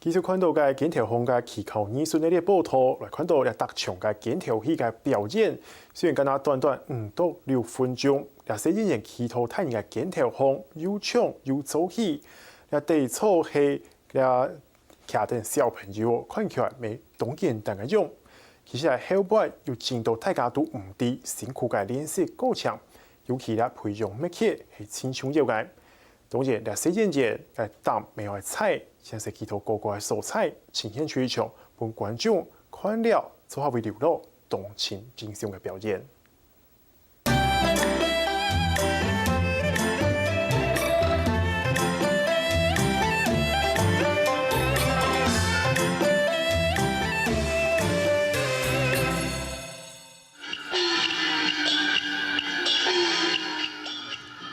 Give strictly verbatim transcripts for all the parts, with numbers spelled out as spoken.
繼續看到个肩頭項个技巧藝術系列報導，來看到這逐場个肩頭戲个表演。雖然干那短短五到六分鐘，這細演員企到大人个肩頭項，又唱又做戲。這底座係這徛等小朋友，看起來乜當簡單个樣。其實係後背有真多大家都毋知辛苦个練習過程，尤其這培養默契係盡重要个。 當然，這細演員个膽乜愛大，像係企到高高个所在，呈現出一場分觀眾看了做下會流落、當盡盡興个表演。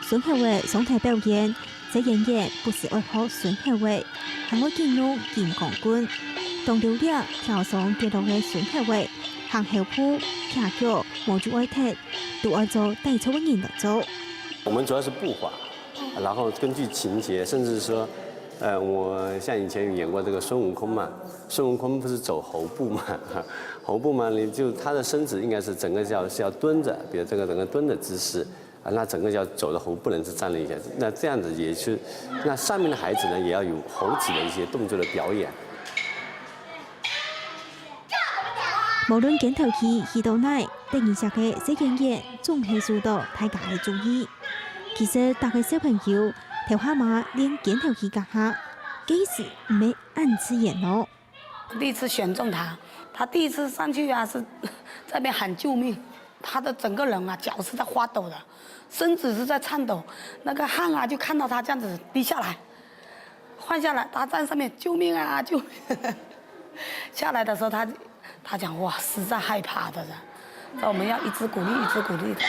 孫猴仔上臺表演，細演員不時愛學孫猴仔，還愛緊用金剛棍。當兜這跳上跌落个孫猴仔，行猴步、徛腳，無就愛踢，都愛做底座个人來做。我們主要是步伐，然後根據情節，甚至是說，呃，我像以前演過這個孫悟空嘛，孫悟空不是走猴步嘛，猴步嘛，你就他的身子應該是整個是要是要蹲著，比如這個整個蹲的姿勢，啊，那整個要走的猴不能是站了一下子，那這樣子也是，那上面的孩子呢也要有猴子的一些動作的表演。無論肩頭戲戲到哪，得人惜个細演員總係受到大家个注意。其實逐個小朋友頭下嘛練肩頭戲該下，該時毋係恁自然哦。第一次選中他，他第一次上去啊是在那邊喊救命，他的整個人啊腳是在發抖的，身子是在顫抖，那個汗啊就看到他這樣子滴下來，換下來他站上面救命啊救命，下來的時候他他講哇實在害怕的，那我們要一直鼓勵一直鼓勵他。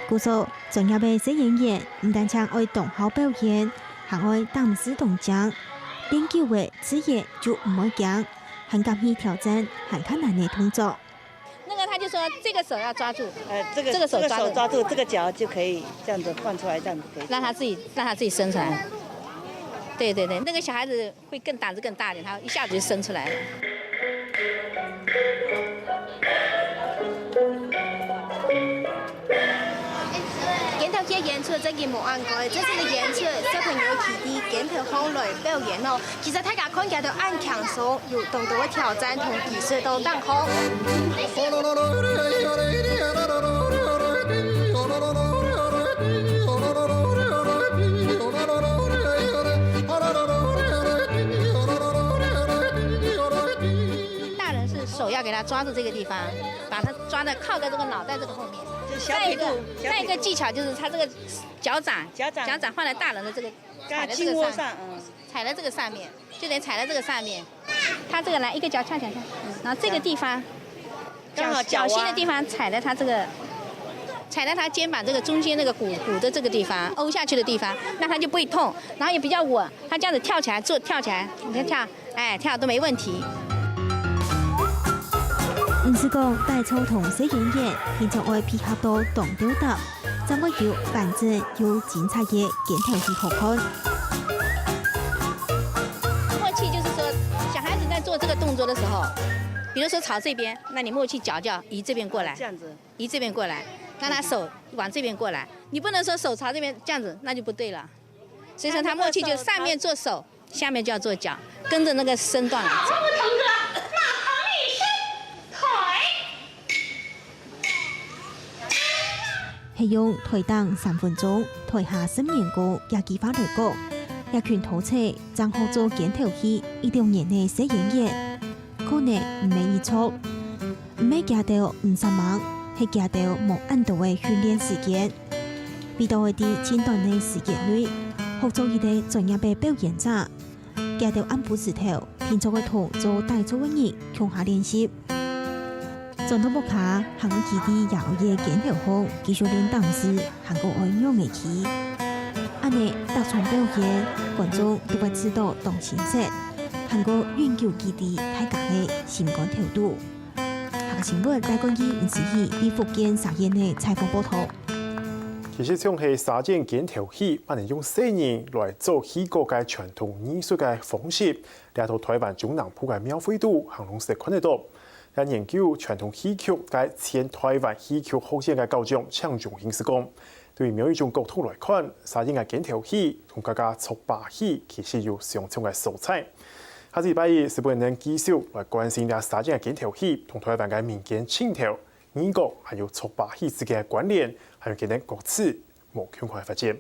故所，專業个細演員毋單淨愛當好表演，還愛膽識當靚，練久仔自然就毋會驚，還敢去挑戰還較難个動作。那個他就說這個手要抓住，呃，這個這個手抓住，這個手抓住，這個腳就可以這樣子放出來，這樣子可以。讓他自己讓他自己伸出來。對對對，那個小孩子會更膽子更大一點，他一下子就伸出來了。 肩頭戲演出正經無恁該，這次个演出，小朋友企在肩頭項來表演哦。其實大家看起來都恁輕鬆，有當多个挑戰同技術都當好。 大人是手要給他抓住這個地方，把他抓得靠在這個腦袋這個後面。就小腿肚，再一個，小腿肚。再一個技巧就是他這個腳掌，腳掌。腳掌放在大人的這個，剛才踩在這個上，輕握上，嗯。踩在這個上面，就等於踩在這個上面。他這個來一個腳翹起來，嗯，然後這個地方，剛好腳啊。腳，腳心的地方踩在他這個，踩在他肩膀這個中間那個骨，骨的這個地方，凹下去的地方，那他就不會痛，然後也比較穩。 他這樣子跳起來，做，跳起來，你看跳，哎，跳都沒問題。毋使講帶頭同細演員，平常愛配合到當鬥搭，正會有完整又精彩个肩頭戲好看。默契就是說，小孩子在做這個動作的時候，比如說朝這邊，那你默契腳就要移這邊過來，這樣子。移這邊過來，讓他手往這邊過來。你不能說手朝這邊這樣子，那就不對了。 所以說他默契就上面做手，下面就要做腳，跟著那個身段來走。係用台頂三分鐘，台下十年功，這句話來講，這群桃色正好做肩頭戲一兩年个細演員， 可能毋係一撮，毋係佢兜毋煞猛，係佢兜無恁多个訓練時間。為著愛在盡短个時間內，學做一個專業个表演者，佢兜暗晡時頭，定著會同做底座个人共下練習。轉到屋下，還愛企在爺哀个肩頭項，繼續練膽識， 還過愛仰仔企。恁呢，逐場表演，觀眾都會試著當親切，還過永久記在大家个心肝頭肚。客家新聞，戴冠希、吳思怡，在福建沙縣个採訪報導。其實像係沙展肩頭戲，乜能用細人來做戲角个傳統藝術个方式，這到臺灣中南部个廟會肚還攏識看得著。這研究傳統戲曲个前臺灣戲曲學院个校長鄭榮興就講，對於某一種角度來看，沙展个肩頭戲同客家捉把戲其實有相像个所在。下禮拜一，就分你繼續來關心這沙展个肩頭戲同臺灣个民間秤頭、 耳角還有捉把戲之間个關聯，還有佢等各自無共款个發展。